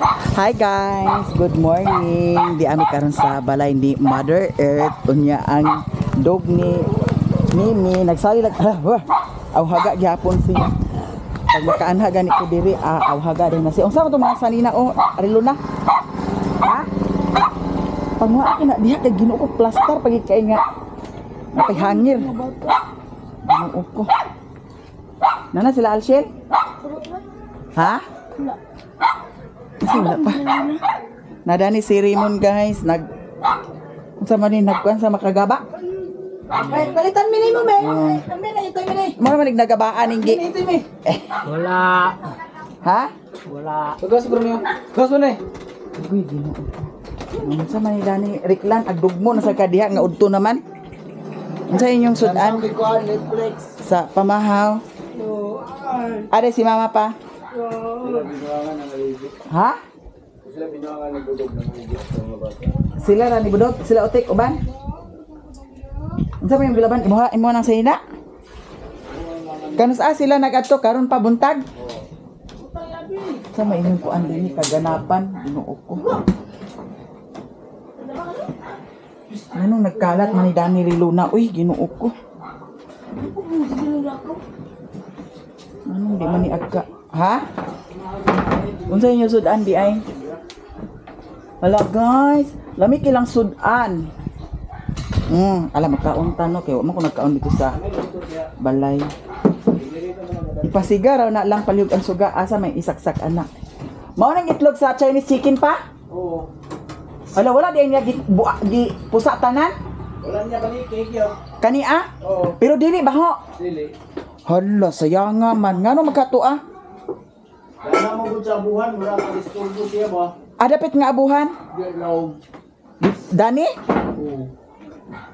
Hi guys, good morning. Di ami karon sa balay ni Mother Earth. Unya ang dog ni Mimi nagsali lag aw haga gyapon siya. Pag makaanha gani ko diri, aw haga din na siya. Unsa man to mga sanina oh, arilo na. Ha? Pangwa na diha kay Ginoo ko, plaster pagi kay nga napay hangir. Ginoo ko. Nana sila Alshel? Ha? Kasi wala pa. Nadani si Raymond guys, nag unsa man ni nagkuan sa makagaba? Ay, palitan mi nimo me. Oh. Kami na ito mi ni. Mo man nagagabaan ning gi. Ito mi. Wala. Ha? Wala. Gas bro niyo. Gas mo ni. Uy, Ginoo ko. Unsa man ni Dani Riklan ag dugmo na sa kadiha nga udto naman. Unsa inyong sudan Kuan Netflix. sa pamahaw? Are si mama pa? Ha? Sila binuangan ng budog ng mga sa mga bata. Sila ra ni budog, sila utik uban. Unsa man yung gilaban imuha imuha nang sayina? Kanus a sila nagadto karon pa buntag? Sa may inyong kuan dinhi kaganapan, Ginoo ko. Anong nagkalat man ni Danny Riluna? Uy, Ginoo ko. Anong di man ni agka? Ha? Unsa inyo sudan di ay? Hala guys, lami kilang sudan. Alam magkaon ta no kay wa man ko nagkaon dito sa balay. Ipasiga raw na lang palihog ang suga asa may isaksak anak. Mao nang itlog sa Chinese chicken pa? Oo. Wala wala di ay niya gi, bua, gi pusa tanan. Wala niya balik kay yun. Kani ah? Oo. Pero dili baho. Dili. Hala, sayanga man ngano magkatua? Dana mo gud sa buhan, wala ka disturbo siya ba? Ah, dapit nga abuhan. Di laom. Dani? Oo.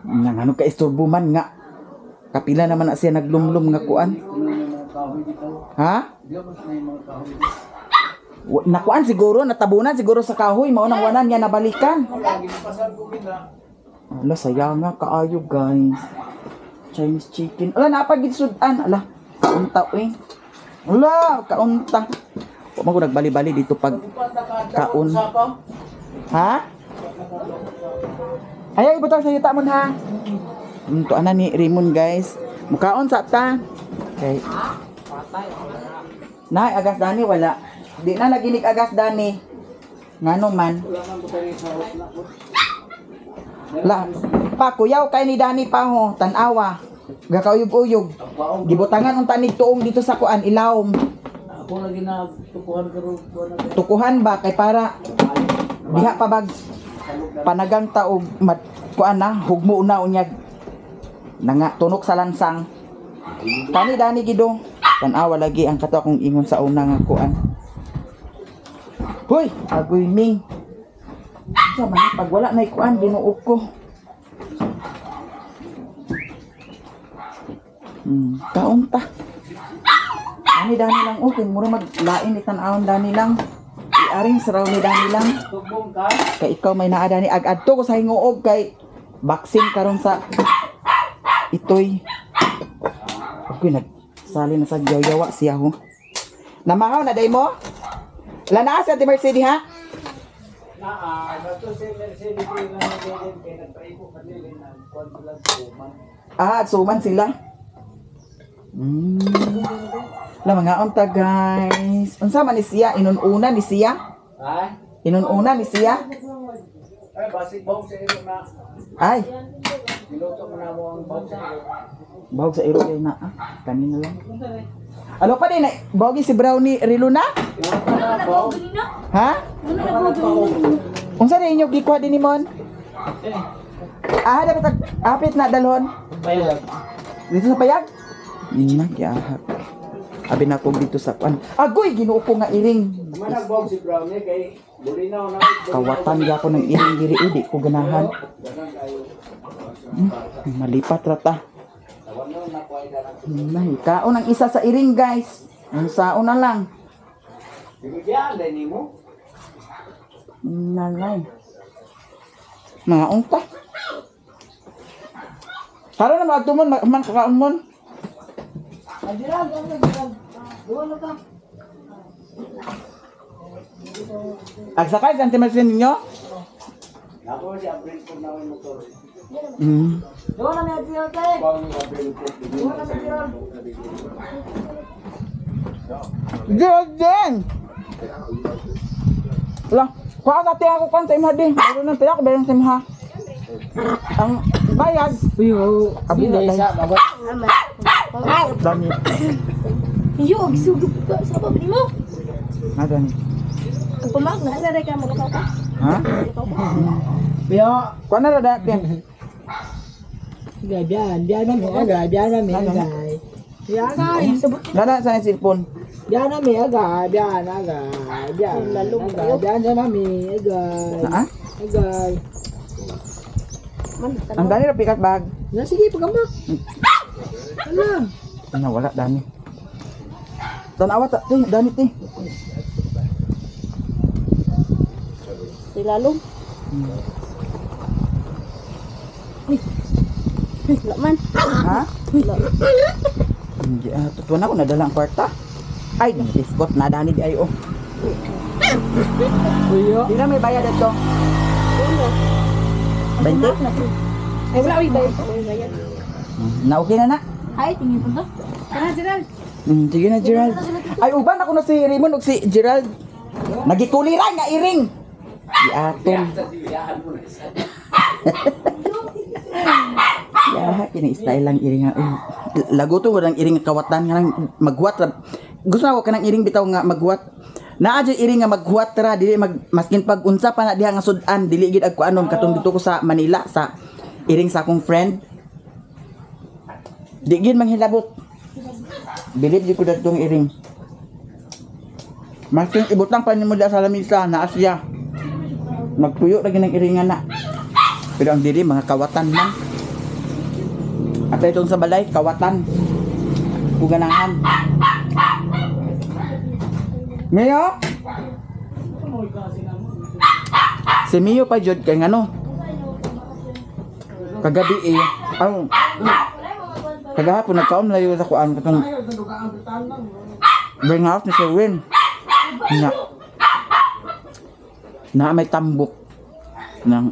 Nga ngano ka istorbo man nga. Kapila naman na siya naglumlum nga kuan. Tingnan yung mga kahoy dito. Ha? Di ba na yung mga kahoy dito? Nakuan siguro, natabunan siguro sa kahoy, mao nang wanan niya nabalikan. Wala, ginapasan ko gina. Ala, sayanga kaayo guys. Chinese chicken. Ala, napagisudan. Ala, kaunta uy. Ala, kaunta. Wa man ko nagbali-bali dito pag kaon. Ha? Ayaw ibutang sa yuta mon ha. To ana ni Raymond guys. Mukaon sa ta. Okay. Nay, agas dani wala. Di na naginig agas dani. Ngano man. Wala man ko tayo sa house na ko. La, pa kuyaw kay ni Dani pa ho, tan-awa. Gakauyog-uyog. Ang paong. Gibutangan unta ni tuong dito sa kuan ilawom. Ako lagi na tukuhan karon kuan na. Tukuhan ba kay para diha pa bag panagang taog mat kuan na hugmo na unyag nanga tunok sa lansang. Kani Dani gido. Tan-awa lagi ang kato akong ingon sa una nga kuan. Hoy, agoy ming. Sa man pag wala na kuan Ginoo ko. Kaon ta. Dani dani lang okay, mura maglain ni tan-awon dani lang. Iaring sa raw ni dani lang. Tugbong ka. Kay ikaw may naa dani ag adto ko sa hinguog kay vaccine karon sa itoy. Okay, nagsali na sa yawa siya ho. Namahaw na day mo? Lana sa Ate Mercedes ha? Naa, bato si Mercedes ko lang ang kay nagpaiko kanila na kuan sila sa uman. Ah, suman sila. La mga unta guys. Unsa man ni siya? Inununa ni siya? Ha? Inununa ni siya? Ay, basig bawg sa iro na. Ay, Niluto mo na mo ang bawg sa iro. bahog sa iro kay na. Ah, kanina lang. Ano pa din? Bahog si Brownie Riluna? Ha? Unsa rin inyo gikuha din ni Mon? Ah, dapat apit na dalhon. Bayad. Dito sa payag? Yun na, giahak. Abi na ko dito sa kuan. Agoy, Ginoo ko nga iring. Managbaw si Brownie kay bulinaw na. Kawatan gyapon ng iring diri eh, di ko ganahan. Malipat ra ta. Nay, kaon ang isa sa iring guys. Ang saon na lang. Bigyan din nimo. Nalay. Mga unta. Karon na maadto mon, man kakaon mon. Adiran, adiran. Duwa na ka. Agsakay sa Auntie Marcel ninyo? Ako si April po na yung motor. Doon na may adyo te. Jordan! Wala. Kuha sa tiyan ko kan sa imha di. Meron ng tiyak, meron sa imha. Ang bayad. Uy, oh. Abi na Isa, bago. Dami. Yo, gisugod ka sa baba mo. Ha, dami. Ang pamag na sa ka mo ka. Ha? Biyo. Kuha na ra dati. Gay, biyan. Biyan na mi, agay. Biyan na mi, agay. Biyan agay. Nana sa cellphone. Biyan na mi, agay. Biyan, agay. Biyan. Agay. Biyan na mi, agay. Ha? Agay. Ang dami ra pikat bag. Na, sige, pagkamak. Ala. Ano, wala dami. Tanawa ta, te, dami te. Silalom. Wala man. Ha? Hindi, totoo na ako nadala ang kwarta. Ay, diskot na dani di ay oh. Uy, oh. Di na may bayad ito. 20? Ay wala oy bayad. Oy bayad. Na okay na na. Ay tingin po to. Kana Gerald. Sige na, Gerald. Ay, uban ako na si Raymond ug si Gerald. Nagikuliran nga iring. Di atom. Ya, kini style lang iring nga. Uy, lago to walang iring nga kawatan nga nang maghuwat ra. Gusto na ako kanang iring bitaw nga maghuwat. Naa jud iring nga maghuwat ra dili mag maskin pag unsa pa na diha nga sud-an dili gid ag kuanon katong dito ko sa Manila sa iring sa akong friend. Di gid manghilabot. Bilib di ko datong iring. Maskin ibutang pa nimo diha sa lamisa naa siya. Magpuyo ra ginang iringan na. Pero ang diri mga kawatan man. At itong sa balay, kawatan. Uganahan. Mio? Si Mio pa jud kay ngano? Kagabi eh. Aw. Kagahapon nagkaon layo sa kuan katong bring house ni Sir Win. Na. Na may tambok nang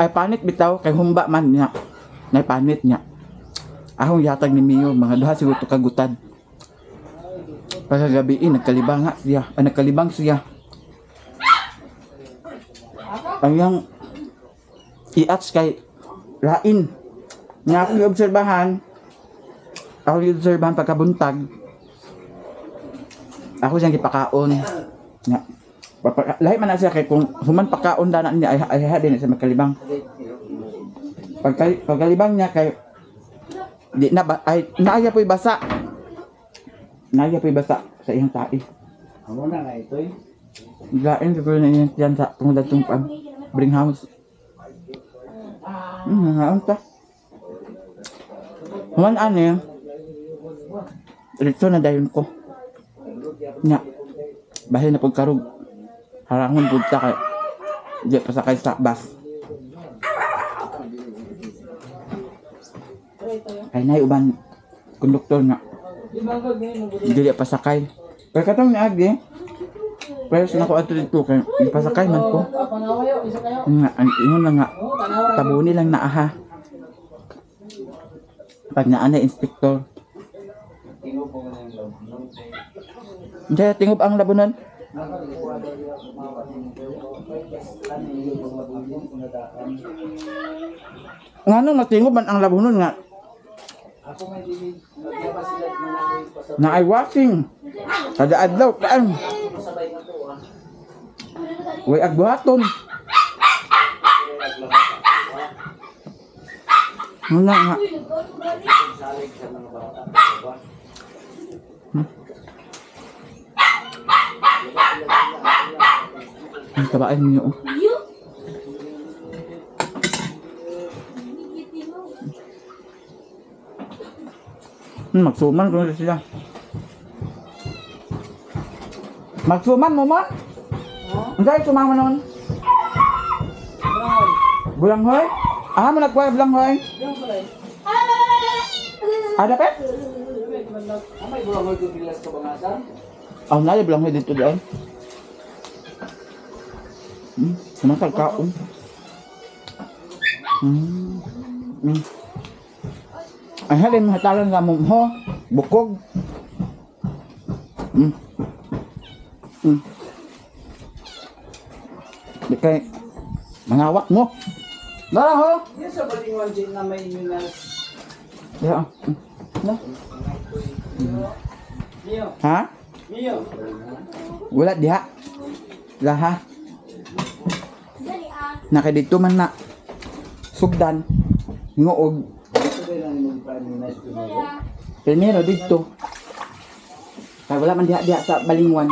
ay panit bitaw kay humba man niya. Nay panit niya. Ahong yatag ni Mio mga duha siguro to kagutan. Pagkagabi eh, nagkalibang nga siya. Ay, nagkalibang siya. Ang yang iats kay lain. Nga akong giobserbahan, ako giobserbahan pagkabuntag. Ako siyang gipakaon. Nga. Lahi man na siya kay kung human pakaon dana niya ay ay din siya magkalibang. Pagkalibang niya kay di na ba ay naaya po'y basa. Naaya po'y basa sa iyang tae. Amo na nga ito eh. Lain siguro na iyang tiyan sa tungod atong pag bring house. Nangaon ta. Human ani. Dito na dayon ko. Nya. Bahin na pagkarog. Harangon pud ta kay di pa sakay sa bus. Kay nay uban konduktor nga. Dili pa sakay. Pero katong niagi, pero na ko ato dito kay ipasakay man ko. Nga, ang ingon lang nga, tabuni lang na aha. Pag naa na inspektor. Hindi, tingob ang labunan. Nga nung matingob man ang labunon nga. Na ay watching. Kada adlaw kaan. Way agbuhaton. Wala nga. Ang tabaan niyo. Oh. Yo. Magsuman ko na sila. Magsuman mo man? Ang dahil sumama noon. Bulanghoy? Ah, mo nagkuha bulanghoy? Ada pe? May bulangoy ko bilas ka bangasan? Ah, naya bulanghoy dito doon. Sumasag kaon. Ay halin hatalan sa mong ho. Bukog. Di kay mangawak mo. Dara ho. Yan sa balingon din na may minas. Ya. Na. Mio, Ha? Mio. Wala diha. Laha. Naka dito man na. Sugdan. Nguog. Ito ba lang yung minas primero? Primero dito. Kay wala man diha diha sa Balingwan.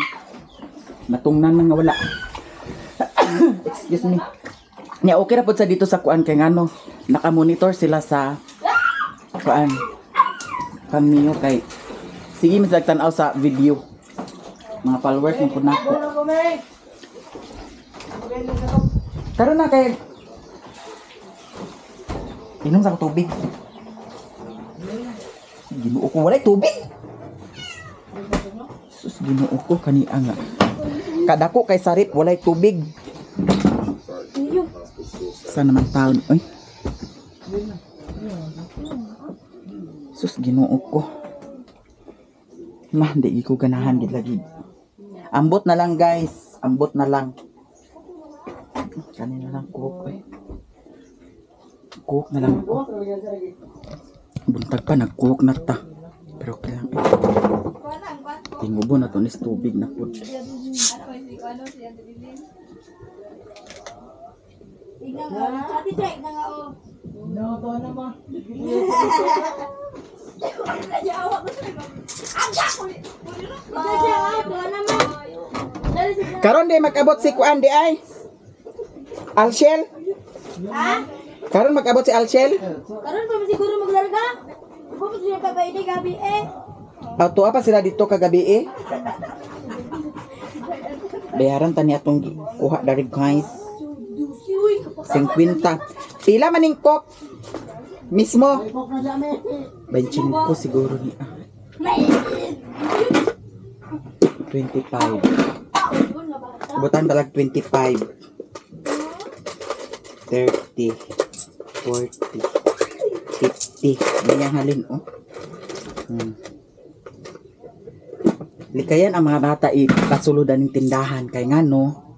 Matungnan man nga wala. Excuse me. Nya okay ra pud sa dito sa kuan kay ngano naka-monitor sila sa kuan. Kamiyo kay sige mas tan-aw sa video. Mga followers mo pud nako. Karon na kay inom sa ko tubig. Ginoo ko walay tubig. Sus, Ginoo ko kani nga. Kadako kay sarip walay tubig. Sa naman taon oy. Sus, Ginoo ko. Ma, di ko ganahan gid lagi. Ambot na lang guys, ambot na lang. Kanina lang cook oy. Cook na lang ako. Buntag pa nag-cook na ta. Pero okay lang. Eh. Tingubo na to nis tubig na pud. Ate Jai, na nga oh. No, to na ma. Karon di mag-abot si Kuan di ay. Alshel? Ha? Karon mag-abot si Alshel? Karon pa siguro maglarga? Kung siya kagabi gabi eh. Ato pa sila dito kagabi eh. Bayaran ta ni atong kuha dari guys. 50. Pila maning coke? Mismo. 25 siguro ni ah. 25. Butan talag 25. 30. 40. 50. Ganyan halin oh. Likayan ang mga bata ipasuludan ng tindahan kay ngano.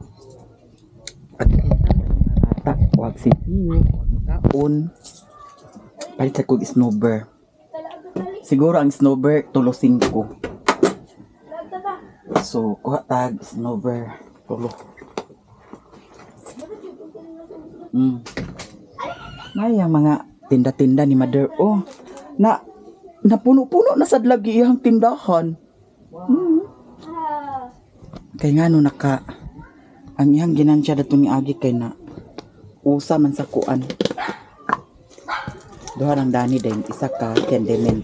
At mga bata, wag sisiyo, wag makaon. Palit sa kog snowber. Siguro ang snowber tulo 5. So, kuha tag snowber tulo. May ang mga tinda-tinda ni Mother. Oh, na napuno-puno na sad lagi iyang tindahan. Kay ngano naka ang iyang ginansya dato ni Agi kay na usa man sa kuan. Duha lang dani din isa ka kendemen.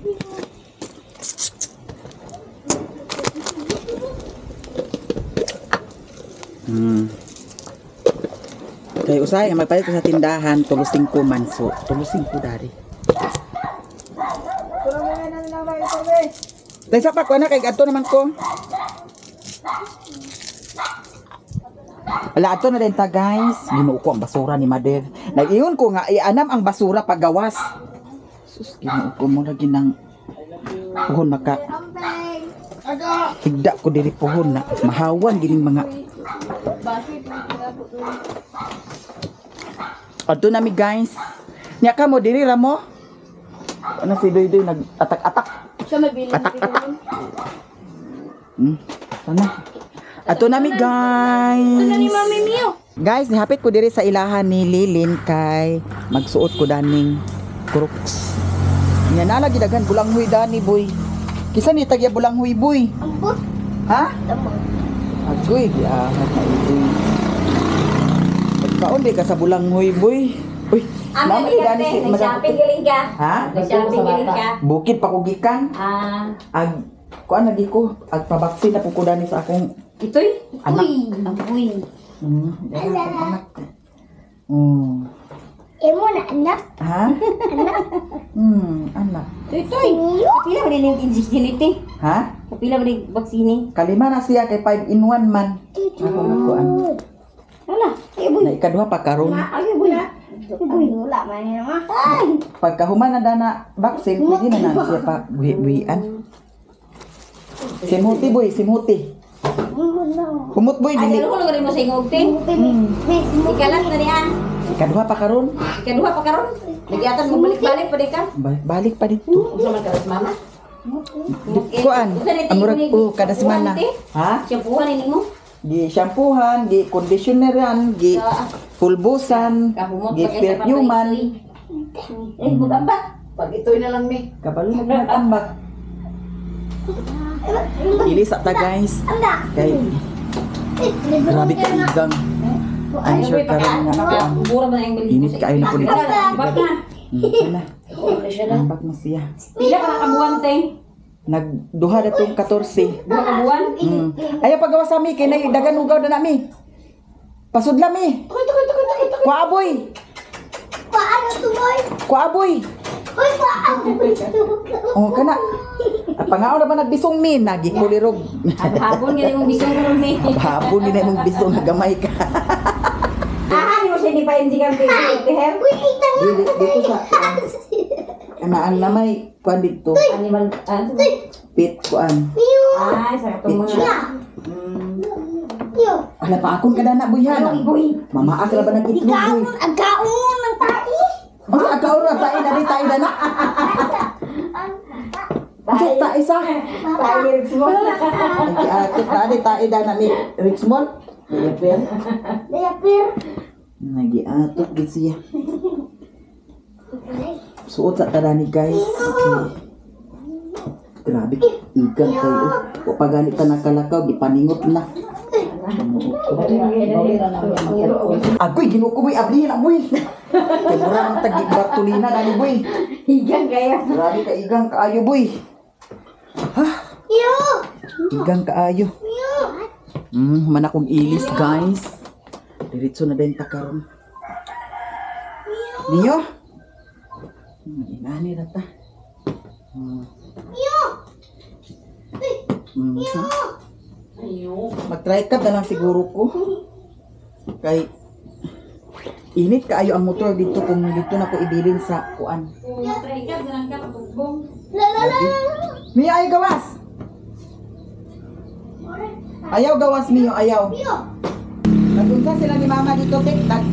Kay usay magpalit ko sa tindahan tulo 5 man so tulo 5 dari. Daysa pa ko na kay adto naman ko. Wala ato na din ta guys. Ginoo ko ang basura ni Mother. Nag-ingon ko nga ianam ang basura paggawas. Sus, Ginoo ko mo lagi nang puhon maka higda ko diri puhon na mahawan gining mga. Adto na mi guys. Nya ka mo diri ra mo. Ano si Doy Doy nag-atak-atak. Siya may bilin. Atak-atak. Sana. Ato na mi guys. Ano ni Mami Mio? Guys, nihapit ko diri sa ilahan ni Lilin kay magsuot ko daning crooks. Nya na lagi daghan bulanghoy dani boy. Kisa ni tagya bulanghoy boy? Ambot. Ha? Tama. Agoy, giahat na itoy. Pagkaon di ka sa bulanghoy boy. Uy, Amo naman ni dani si Madam. Nag-shopping galing ka. Ha? Nag-shopping galing ka. Bukid pa ko gikan. Ah, Ag kuan lagi ko, ag pabaksin na po ko dani sa akong itoy? anak. Agoy. Dahil akong anak. Imo na anak. Ha? Anak. Anak. Itoy. Kapila ba rin yung injection ito? Ha? Kapila ba rin vaccine? Kalima na siya kay 5 in 1 man. Ako nagkuan. Wala. Kay ikaduha pa karon. Ay, boy. Boy, wala man yan ma. Ay. Pagkahuman na dana vaccine, pwede na na siya pa buhi-buhian. Simuti boy, simuti. Humot boy, Ay, dili. ano ko lang mo sa ingog te? Ikalas na niya. Ikaduha pa karon. Ikaduha pa karon. Nagyatan mo balik-balik pa di ka. Balik pa dito. Unsa man karon mama? Kuan, amurag o kada semana. Ha? Shampoohan ini mo. Gi shampoohan, gi conditioneran, gi pulbusan, Kahumot gi pa kay sa perfuman. Eh, magambak. Pag ito'y na lang mi. Kabalo na ginagambak. Ilisa ta guys. Kay grabe ka igang. I'm sure karon nga. Mura ba na yung bili? Init kaayo na po nito. Bak na. Na. Ambak na siya. Pila ka nakabuwan te? Nagduha na tong 14. Duha ka buwan? Ayaw pagawa sa mi kay nay dagan ugaw na nami. Pasudla mi. Kuaboy. Paano tumoy? Kuaboy. Hoy, paano? Oh kana. Pangaon na ba nagbisong mi nagikulirog. Habon gani mong bisong karon ni. Habon ni na imong bisong nga gamay ka. Aha, ni mo siya ni pa kang te. Her. Uy, kita nga. Dili dito sa kanaan na may kuan dito. Animal ah, Pit kuan. Ay, sa katong mga. Yo. Ala pa akon kada na buyhan. Boy. Mama akra ba nag itlog boy? Kaon, ang kaon ng tai. Ang akaon na tayo na di tayo na na. Unsa tayo sa? Tayo ni Rixmo. Ay ate ta di tayo na ni Richmond. Diapir. Diaper. Nagiatok gid siya. Suot sa tarani guys. Okay. Grabe, igang kayo. O paganit ta nakalakaw, gipaningot na. Agoy, ginuko boy, ablihin agoy. Kay mura man tag Bartolina dani boy. Higang kayo. Grabe ka igang kaayo boy. Ha? Yo. Igang kaayo. Yo. Man akong ilis guys. Diretso na din ta karon. Niyo. Inani na ta. Yo. Ha? Mag-try cup na lang siguro ko. Kay init kaayo ang motor dito kung dito na ko ibilin sa kuan. Try ka, ganang ka, patugbong. La la la. Mia ay gawas. Ayaw gawas Mio, ayaw. Yo. Nagunsa sila ni Mama dito tek nag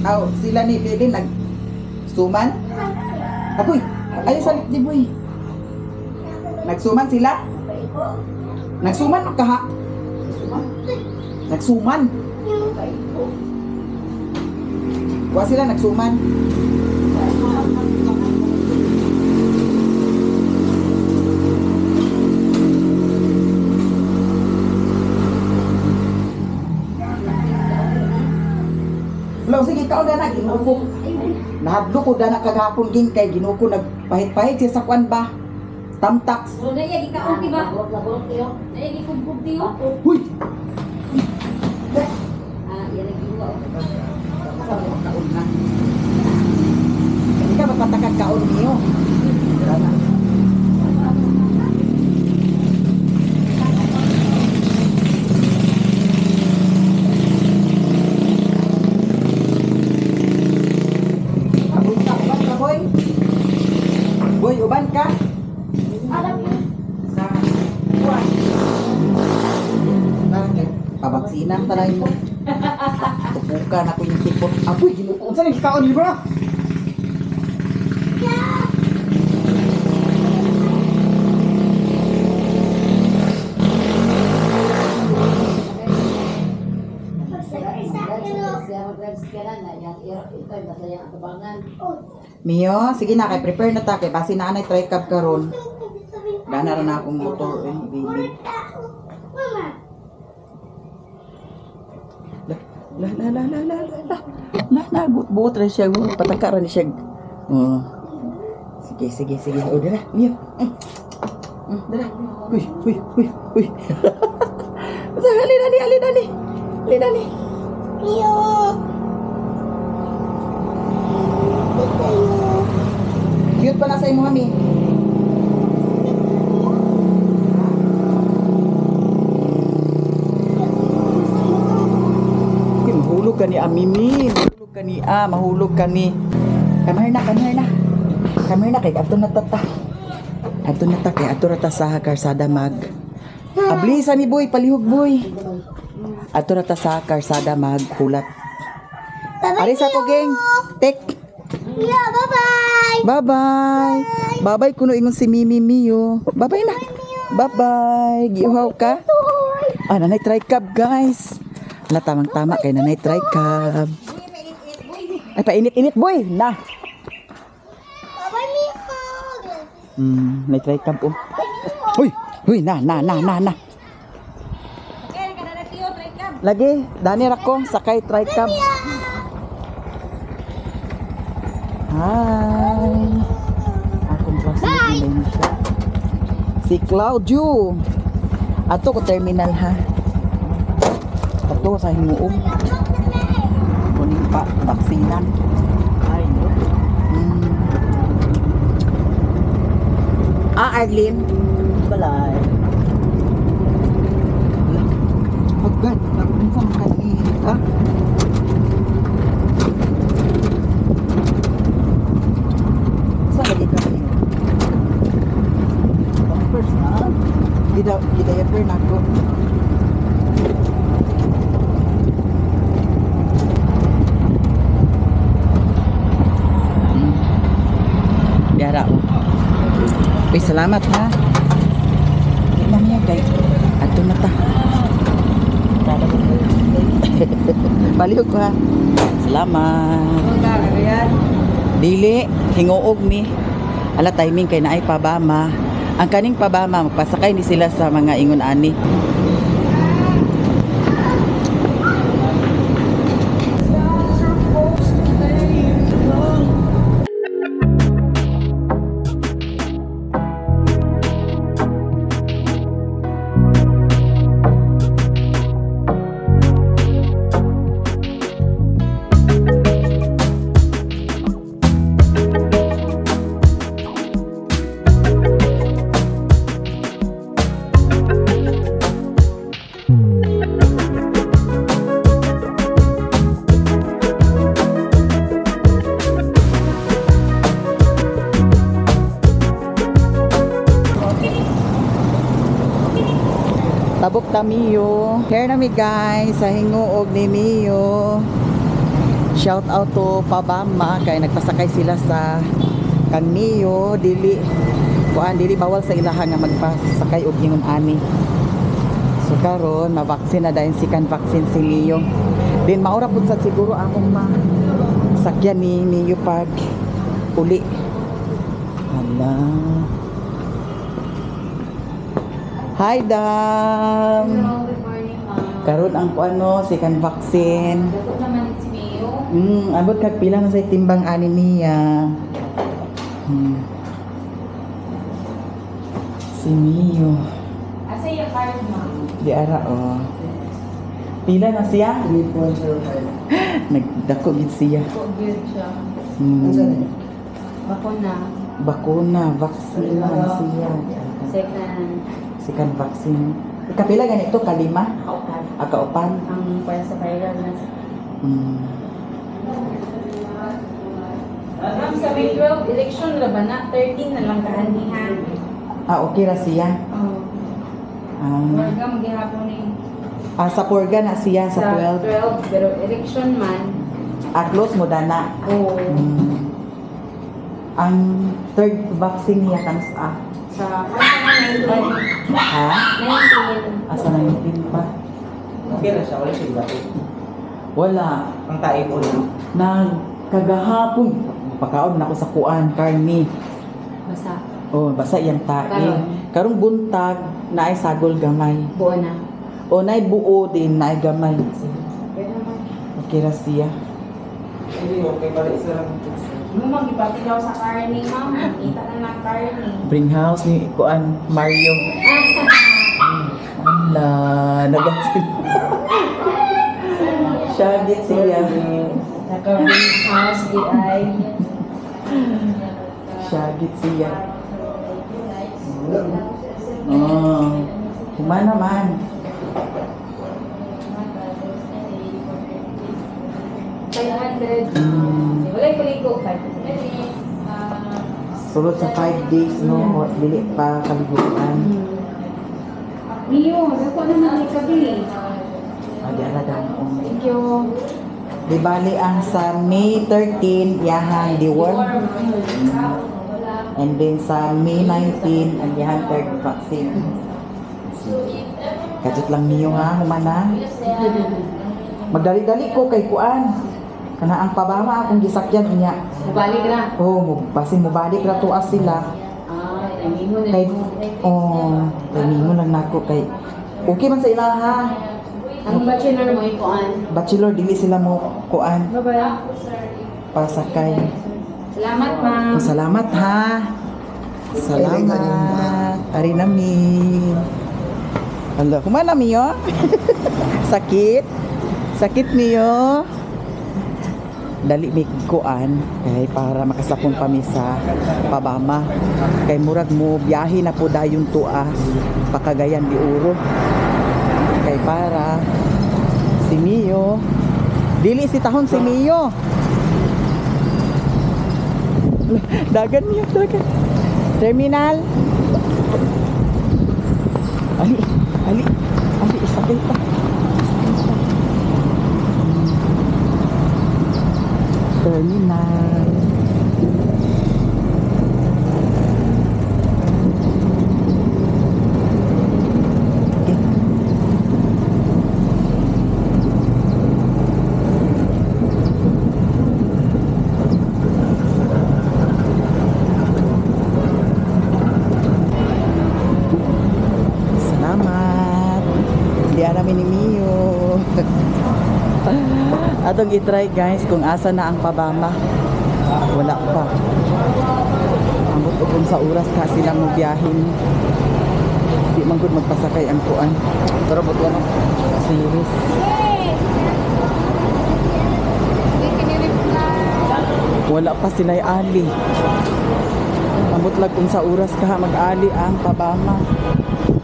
aw sila ni Bebe nag suman. Akoy, ayaw sa di boy. Nagsuman sila? Nagsuman ka ha? Nagsuman. Wa sila nagsuman. Lo sige ikaw na na ginuko. Nahadlo ko dana kagahapon ging kay ginuko nagpahit-pahit siya sa kuan ba. Tamtax. So, naiya, gikaon, di ba? Naiya, gikubkub, di ba? Huy. Ah, yan ang giwa. Kaon na. Hindi ka magpatakag kaon niyo. Tara na. Aboy ka, uban ka, boy. Boy, uban ka. Sa kuwan. Bakit? Pabaksinan talay mo. Tupukan ako yung tipot. Apoy, ginuko. Unsa ni kaon ni bro? Mio, sige na kay prepare na ta kay basi na anay try cab karon. Dana ra na akong motor eh, baby. La la la la la la la. La la buot buot ra siya, buot pataka ra ni siya. Oo. Sige sige sige. O dira, Mio. Dira. Uy, uy, uy, uy. Sa halina ni, halina ni. Halina ni. Yo. Cute pa na sa imo mami. Okay, Mahulog ka ni Amimi. Mahulog ka ni ah, mahulog ka ni. Come here na, come here na. Come here na kay adto na ta. Adto na ta kay adto ra ta sa karsada mag. Ablisa ni boy, palihog boy. Adto ra ta sa karsada maghulat. Ari sa ko geng. Tek. Yeah, bye-bye. Bye-bye. Bye-bye kuno ingon si Mimi Mio. Bye-bye na. Bye-bye. Giuhaw ka? Ah, nanay try cab, guys. Wala, tamang-tama kay nanay try cab. Ay, painit-init, boy. Na. Bye-bye, Mio. Nanay try cab, oh. Huy, huy, na, na, na, na, na. Lagi, dani ra ko, sakay try cab. Hi. Akong classmate din siya. Si Claudio. Ato ko terminal ha. Ato sa Himuog. Kuning pa baksinan. Ay, no. Ah, Arlene. Balay. Paggan, nagpunta mo kanina. Saan lagi ka niyo? Pampers na. Gida, gidiaper na ako. Yara oh. Uy, salamat ha. Di na niya kay. Ato na ta. Baliw ko ha. Salamat. Dili, hinguog ni. Ala timing kay naay pabama. Ang kaning pabama magpasakay ni sila sa mga ingon ani. Tabok ta Mio. Here na mi guys sa hinguog ni Mio. Shout out to Pabama kay nagpasakay sila sa kang Mio dili kuan dili bawal sa ilaha nga magpasakay og ingon ani. So karon ma-vaccine na dayon second vaccine si Mio. Din maura pud sa siguro akong ma sakyan ni Mio pag uli. Hala. Hi Dam. Hello, good morning, ma'am. Karon ang kuano second vaccine. Dako naman si Mio. Abot kag pila na sa timbang ani niya. Si Mio. Asa yung card, ma'am? Di ara oh. Pila na siya? 3.05. Nagdako gid siya. Dako good siya. Bakuna. Bakuna, vaccine na siya. Second. Second vaccine. Kapila ganito kalima? Kaupan. Ah, kaupan. Ang para sa viral na. Ma'am, sa May 12 election ra ba na? 13 na lang kaan ha. Ah, okay ra siya. Oh. Ah, Warga maghihapon ni ah sa Porga na siya sa 12. 12 pero election man. Ah, close mo dana. Oh. Ang third vaccine niya kanus ah. Sa 19. Ha? 19. Asa 19 pa? Okay na siya, wala siya ibato. Wala. Ang tae po lang. Nagkagahapon. Pakaon na ako sa kuan, karni. Basa. Oh, basta iyang tae. Karon? Karong buntag naay sagol gamay. Buo na. O naay buo din naay gamay. Pero naman. Okay ra siya. Hindi, okay pala isa lang. Mo magipatigaw sa karne, ma'am. Kita na lang karne. Bring house ni kuan Mario. Ala, nabaksin. Siya git siya. Naka-bring house di ay. Siya git siya. Oh. Humana man. 500. Wala yung paligo. 5 minutes. Sulod sa 5 days, no? Dili pa kaliguan. Mio, dako na na ni kabi. Adi ala damo. Thank you. Di bali ang sa May 13, yahan deworm. And then sa May 19, ang yahan third vaccine. Kajut lang niyo ha, humana. Magdali-dali ko kay kuan. Kana ang pabama akong gisakyan unya. Balik na. Oh, mo basin mo balik ra tuas sila. Ah, timing mo na. Kay oh, timing mo lang nako kay okay man sa ila ha. Ang bachelor mo yung kuan. Bachelor dili sila mo kuan Bye-bye. pasakay. Salamat, ma'am. Salamat ha. Salamat. Ari nami. Hala, kumana miyo? Sakit? Sakit miyo? Dali mi kuan kay para makasapon pa mi sa Pabama. Kay murag mo biyahe na po dayon tuа pakagayan di uro. Kay para si Mio dili si tahon si Mio. Dagan niyo, dagan. Terminal. Ali, ali, ali, isakay pa. Isakay pa. Terminal. Okay. Salamat. Hindi namin ni Mio. Atong itry guys kung asa na ang pabama. Wala pa. Ambot og sa oras ka sila mo biyahin. Di man gud magpasakay ang kuan. Tara, butuan ako. Serious. Wala pa sila ali. Ambot lag kung sa oras ka mag-ali ang pabama.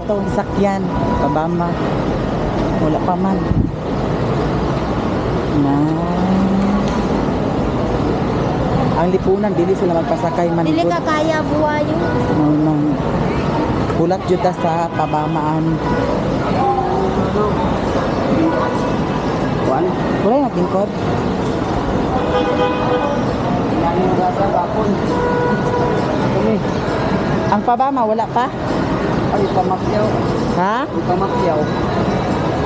Atong sakyan, pabama. Wala pa man. Na. Ang lipunan dili sila magpasakay man. Dili gud. ka kaya buhayo. No, no. Hulat jud ta sa pabamaan. Kuan? Wala yung naglingkod. Yan yung gasa, bapon. Kami. Ang pabama wala pa? Ay, pamakyaw. Ha? Pamakyaw.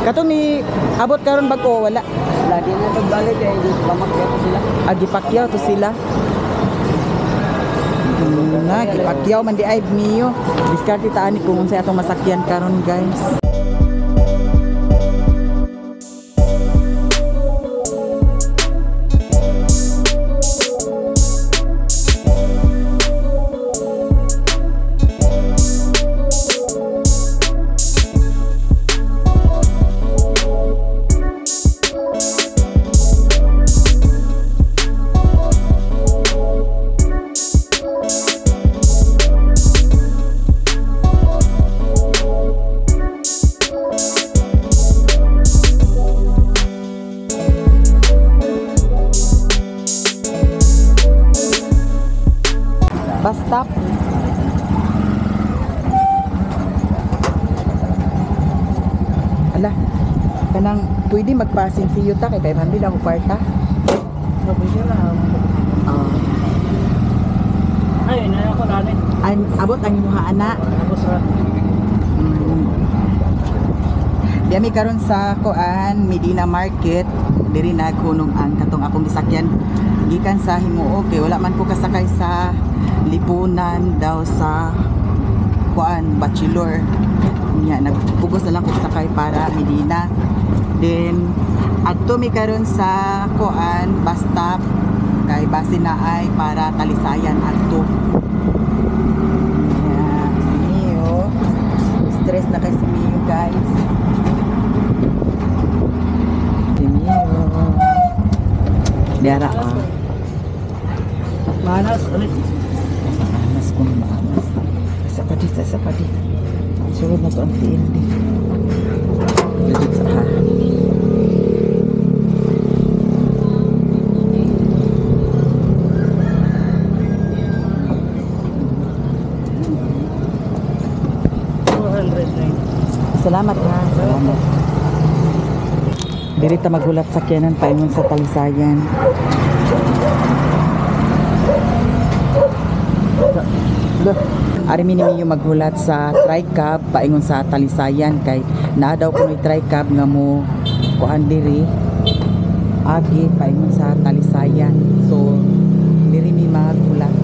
Katong ni abot karon bag-o wala. Lagi na pagbalik eh, di pamakyaw ko sila. Ah, gipakyaw to sila. Na, gipakyaw man di ay miyo. Diskarte ta ani kung unsay atong masakyan karon guys. Bus stop. Ala, kanang pwede magpasin si Yuta kay 500 ako kwarta. Ah. Ay, inaya ko nani. An abot ang imuha ana. Tapos ra. Diami karon sa kuan Medina Market diri naghunog ang katong akong gisakyan gikan sa Himuog kay wala man ko kasakay sa lipunan daw sa kuan bachelor nya nagpugos na lang ko sakay para Medina. Then adto mi karon sa kuan bus stop kay base na ay para Talisayan adto. Yeah, si Mio. Stress na kay si Mio, guys. Si Mio. Diara ah. Manas, ano? Maanas kung maanas. Sa pa di, sa pa di. Sulod na to ang TND. Legit sa ha. Salamat ha. Salamat. Diri ta maghulat sakyanan paingon sa Talisayan. Ari mi ni Mio maghulat sa tricab paingon sa Talisayan kay naa daw kunoy tricab nga mo kuan diri agi paingon sa Talisayan. So diri mi maghulat.